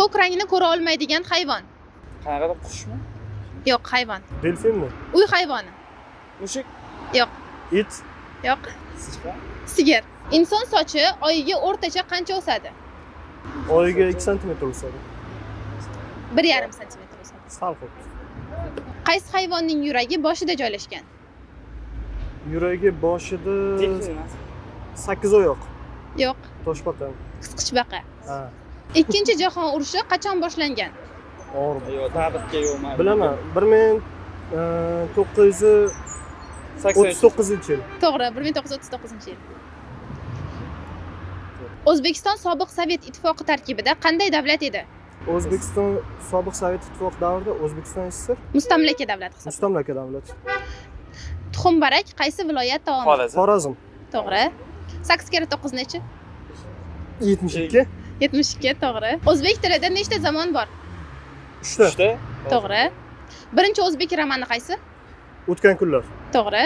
Ko'k rangni ko'ra olmaydigan hayvon. Qanaqadir qushmi? Yo'q, hayvon. Delfinmi? Uy hayvoni. Mushuk. Yo'q. It. Yo'q. Sichqon. Sigir. Inson sochi oyiga o'rtacha qancha o'sadi? Oyiga 2 santimetr o'sadi. 1,5 santimetr o'sadi. Sal ko'p. Qaysi hayvonning yuragi boshida joylashgan? Yuragi boshida. Delfin emas. Sakkiz oyoq. Yo'q. Toshbaqa. Qisqichbaqa. Ha. Ikkinchi jahon urushi qachon boshlangan? Og'ir. Yo'q, tarixga yo'qman. Bilaman. 1939 yil. To'g'ri, 1939-yil. O'zbekiston sobiq Sovet Ittifoqi tarkibida qanday davlat edi? O'zbekiston sobiq Sovet Ittifoqi davrida O'zbekiston SSR Mustamlaka davlat hisoblanadi. Mustamlaka davlat. Tuxumbarak qaysi viloyat taomi? Xorazm. Xorazm. To'g'ri. 8 karra 9 nechi? 72. 72, to'g'ri. O'zbek tilida nechta zamon bor? 3 ta. 3 ta. To'g'ri. Birinchi o'zbek romani qaysi? O'tgan kunlar. To'g'ri.